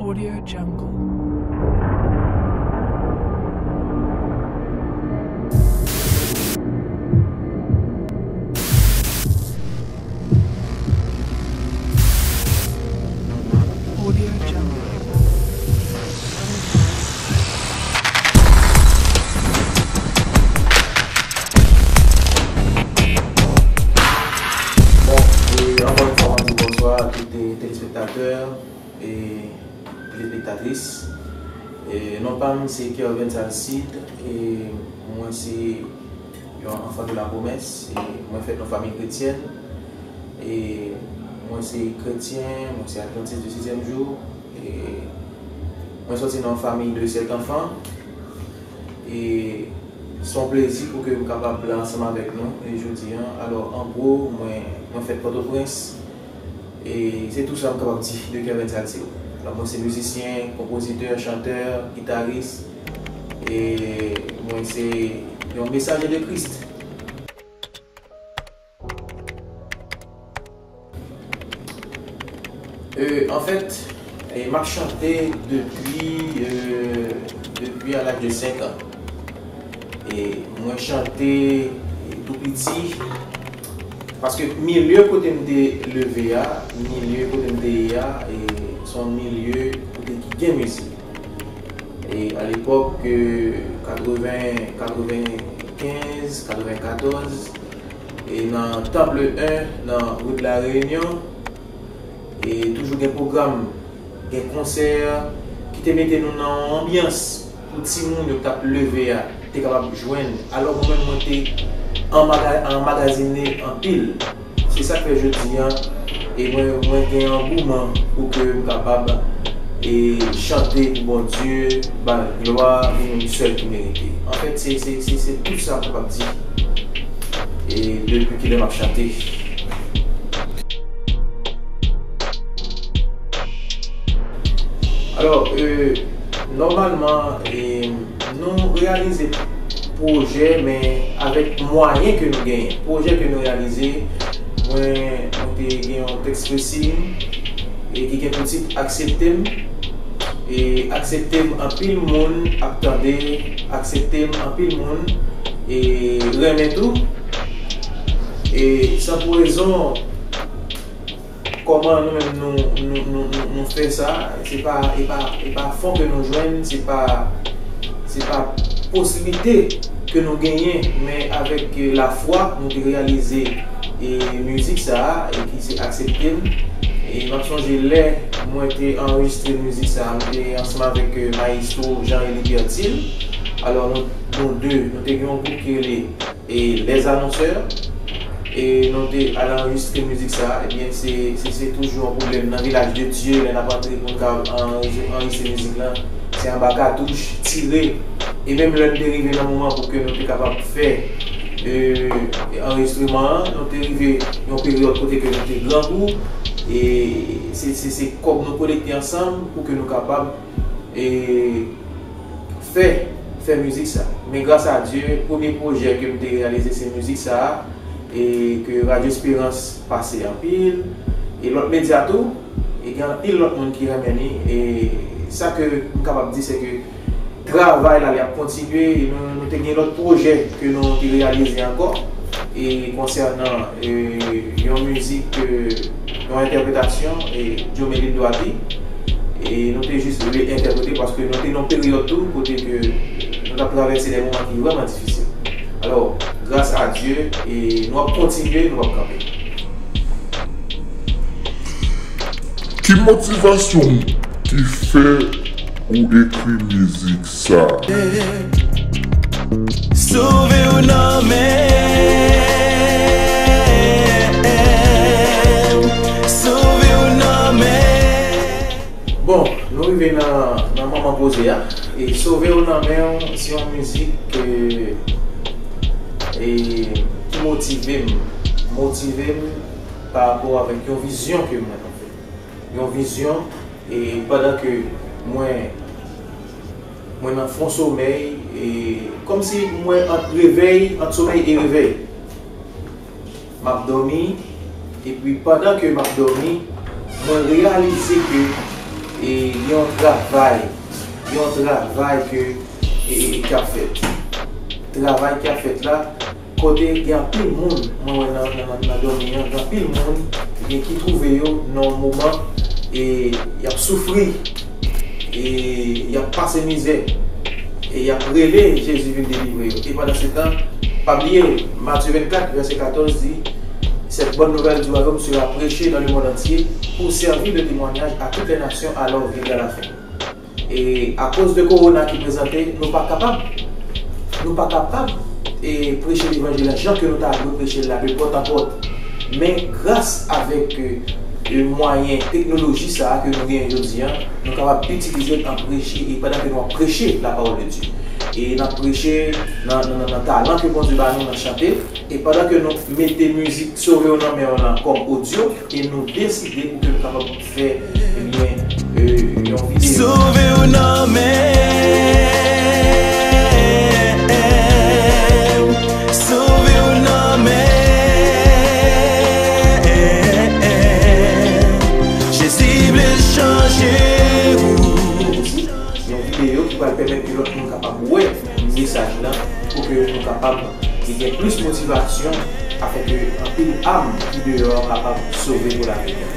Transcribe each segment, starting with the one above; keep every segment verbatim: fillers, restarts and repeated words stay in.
Audio Jungle. Audio Jungle. Bon, e ankò yon fwa, m ap di bonswa a tout, e, telespektatè e telespektatris. E non pa m se Kervens Alcide, e mwen se yon enfant de la promesse, e mwen fèt nan fanmi kretyèn, e mwen se kretyen, mwen se advantis de sizyèm jou, e mwen sòti nan yon fanmi de sèt enfants, e se yon plezi pou ke m kapab la ansanm avèk nou, e jodi a. Alò, an gwo, mwen, mwen fèt Pòtoprens, e se tou sa m kapab di de Kervens Alcide. Alò, mwen se mizisyen, konpozitè, chantè, gitaris, e mwen se yon mesaje de Kris. E, anfèt, e, m ap chante depi, e, depi a laj de senk an. E mwen chante, e, tou piti, paske milye kote m te leve a, milye kote m te ye a, e, se yon milye kote ki gen mizik. E alepòk, e, katreven, katrevenkenz, katrevenkatòz, e nan Temple un, nan wout La Réunion, e toujou gen pwogram, gen konsè ki te mete nou nan yon anbyans pou timoun yo k t ap leve a te kapab jwenn. Alò, mwen menm, mwen te anmaga-, anmagazine anpil. Se sa k fè jodi a, e mwen, mwen gen angouman pou ke m kapab, e, chante pou Bondye, ba l glwa, li menm sèl ki merite. Anfèt, se, se, se, se tout sa m kapab di. E depi kilè m ap chante. Alò, e, nòmalman, e, nou reyalize pwojè, men avèk mwayen ke nou genyen. Pwojè ke nou reyalize, mwen, mwen te gen yon tèks resi, e ki gen pou tit Aksepte m. E aksepte m, anpil moun ap tande, aksepte m, anpil moun, e, renmen tou. E san pou rezon, kòman nou menm nou, nou, nou, nou, nou fè sa? Se pa, e pa, e pa fon ke nou jwenn, se pa, se pa posiblite ke nou genyen, men avèk, e, lafwa, nou te reyalize, e, mizik sa a, e ki se Aksepte m. E m ap sonje lè mwen te anrejistre mizik sa a, mwen te ansanm avèk, e, mayestwo Jean Élie Bertil. Alò, nou, nou de, nou te gen yon gwoup ki rele e Les Annonceurs, e nou te al anrejistre mizik sa a, ebyen, se, se, se toujou yon pwoblèm nan Vilaj de Dye, lè n ap antre pou n ka anrejistre, anrejistre mizik lan, se anba katouch, tire, e menm lè n te rive nan moman pou ke nou te kapab fè, e, anrejistreman an, nou te rive yon peryòd kote ke nou te grangou, e se, se, se kòb nou kolekte ansanm pou ke nou kapab e fè, fè mizik sa. Men gras a Dye, premye pwojè ke m te reyalize se mizik sa a, e ke Radyo Esperans pase anpil, e lòt medya tou, e gen anpil lòt moun ki renmen li, e sa ke m kapab di se ke travay la, li ap kontinye, e nou, nou te gen lòt pwojè ke nou te reyalize ankò, e konsènan, e yon mizik, e yon entèpretasyon, e Diomeline Doity, e nou te jis vle entèprete paske nou te nan yon peryòd tou kote ke nou t ap travèse de moman ki vrèman difisil. Alò, gras a Dye, e nou ap kontinye, nou ap kanpe. Ki motivasyon w ki fè ou ekri mizik sa? Sove w nan men m, sove w nan men m. Bon, nou rive nan, nan manman koze a. E Sove w nan men w, se yon mizik, e, e, ki motive m. Motive m pa rapò avèk yon vizyon ke mwen, anfèt. Yon vizyon, e pandan ke mwen, mwen nan fon somèy, e kòmsi mwen ant revèy, ant somèy e revèy. M ap dòmi, epi pandan ke m ap dòmi, mwen reyalize ke E gen yon travay, gen yon travay ke e, e, e, k ap fèt. Travay k ap fèt la, kote gen anpil moun, mwen wè nan, nan, nan, nan dòmi an, gen anpil moun, ebyen, ki twouve yo nan yon moman, e y ap soufri, e y ap pase mizè, e y ap rele Jezi vin delivre yo. E pandan se tan, pa bliye, Matye vennkat, vèsè katòz di, Cette bonne nouvelle du royaume sera prêchée dans le monde entier pour servir de témoignage à toutes les nations, alors viendra la fin. E akoz de kowona ki prezante, nou pa kapab, nou pa kapab e preche levanjil la jan ke nou ta dwe preche l la de pòt an pòt. Men gras avèk e, e mwayen teknoloji sa a ke nou genyen jodi a, nou kapab itilize l an preche e pandan ke nou ap preche la parole de Dieu. E n ap preche nan, nan, nan, nan talan ke Bondye ba nou nan chante. E pandan ke nou mete mizik Sove w nan men w lan kòm odyo, e nou deside pou ke nou kapab fè, ebyen, e, yon videyo. Sove w nan men m, sove w nan men m, Jezi vle chanje w. Yon videyo ki pral pèmèt ke lòt moun kapab wè mesaj lan, pou ke nou kapab li gen plis motivasyon afin ke anpil am ki deyò kapab sove pou lavi nou.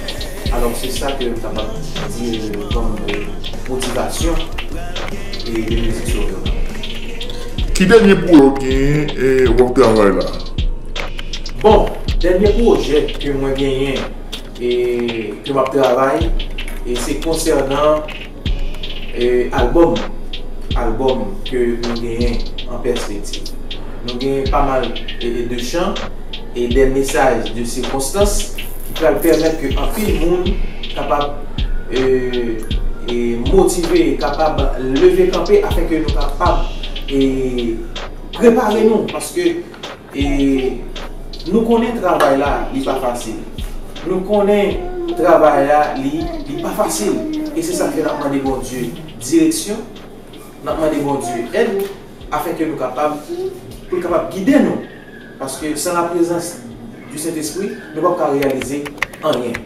Alò, se sa ke m kapab di, e, kòm, e, motivasyon, e, de mizik Sove w. Ki dènye pwoyè w genyen, e, w ap travay la? Bon, dènye pwojè ke mwen genyen, e, ke m ap travay, e se konsènan, e, albòm, albòm ke nou genyen an pèspektiv. Nou genyen pa mal, e, e, de chan e de mesaj de sikonstans ki pral pèmèt ke anpil moun kapab, e, e, motive, kapab leve kanpe afin ke nou kapab, e, prepare nou, paske e nou konnen travay la, li pa fasil. Nou konnen travay la, li, li pa fasil. E se sa k fè n ap mande Bondye direksyon, n ap mande Bondye èd, afin ke nou kapab, pou l kapab gide nou. Paske san la prezans du Sentespri, nou p ap ka reyalize anyen.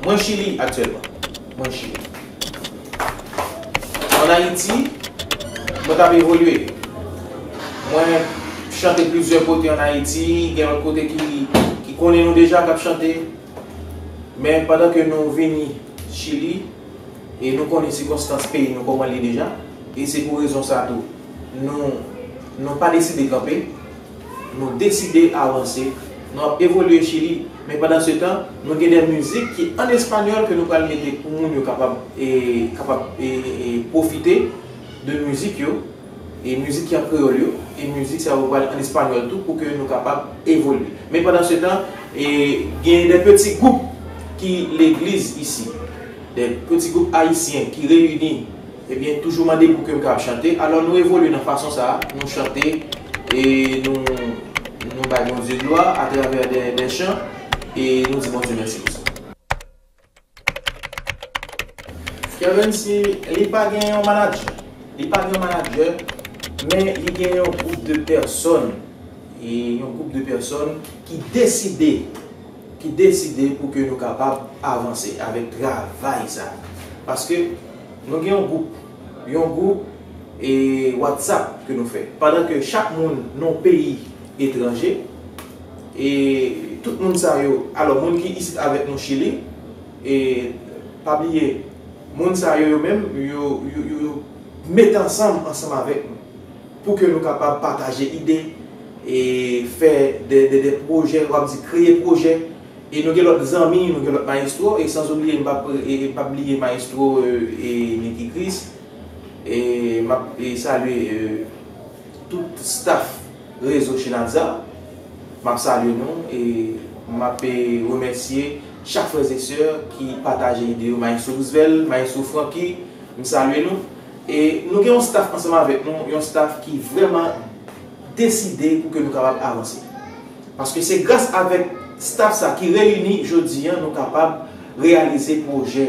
Mwen Chili aktyèlman. Mwen Chili. Ann Ayiti, mwen t ap evolye. Mwen chante plizyè kote ann Ayiti, gen lòt kote ki, ki konnen nou deja k ap chante. Men pandan ke nou vini Chili, e nou konnen sikonstans peyi nou kòman l ye deja, e se pou rezon sa tou, nou, nou pa deside kanpe, nou deside avanse, nou ap evolye Chili, men pandan se tan, nou gen de mizik ki an espanyòl ke nou pral mete pou moun yo kapab, e, kapab, e, e, e, pwofite de mizik yo, e mizik ki an kreyòl yo, e mizik sa yo pral an espanyòl tou pou ke nou kapab evolye. Men pandan se tan, e, gen de peti gwoup ki legliz isi, de peti gwoup ayisyen ki reyini, ebyen, toujou mande pou ke m kapab chante. Alò, nou evolye nan fason sa a, nou chante, e nou, nou bay Bondye glwa atravè de, de chan, e nou di Bondye mèsi pou sa. Kervens, li pa gen yon manadjè. Li pa gen yon manadjè, men li gen yon gwoup de pèsòn, e yon gwoup de pèsòn ki deside, ki deside pou ke nou kapab avanse avèk travay sa. Paske nou gen yon gwoup, yon gwoup, e, WhatsApp ke nou fè. Pandan ke chak moun nan yon peyi etranje, e tout moun sa yo, alò, moun ki isit avèk nou Chili, e pa bliye, moun sa yo, yo menm, yo, yo, yo, yo met ansanm, ansanm avèk nou, pou ke nou kapab pataje ide, e fè de, de, de pwojè, w ap di kreye pwojè, e nou gen lòt zanmi, nou gen lòt mayestwo, e san oubliye, m p ap, e, e p ap bliye mayestwo, e, e Nicky Chris, e m ap, e salye, e, tout staff rezo Chinatza, m ap salye nou e m ap, e, remèsye chak frè e sè ki pataje ide yo, Mayestwo Roosevelt, Mayestwo Francky, m salye nou. E nou gen yon staff ansanm avèk nou, yon staff ki vrèman deside pou ke nou kapab avanse. Paske se gras avèk staff sa ki reyini jodi a, nou kapab reyalize pwojè,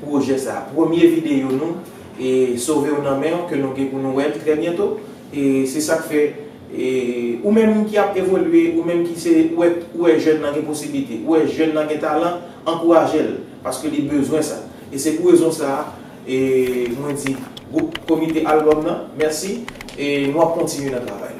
pwojè sa. Premye videyo nou, e Sove w nan men w, ke nou gen pou nou wè l trè byento. E se sa k fè E ou menm ki ap evolye, ou menm ki se, ou wè, ou wè jèn nan gen posiblite, ou wè jèn nan gen talan, ankouraje l, paske li bezwen sa. E se pou rezon sa a, e mwen di gwoup komite albòm nan mèsi, e nou ap kontinye nan travay.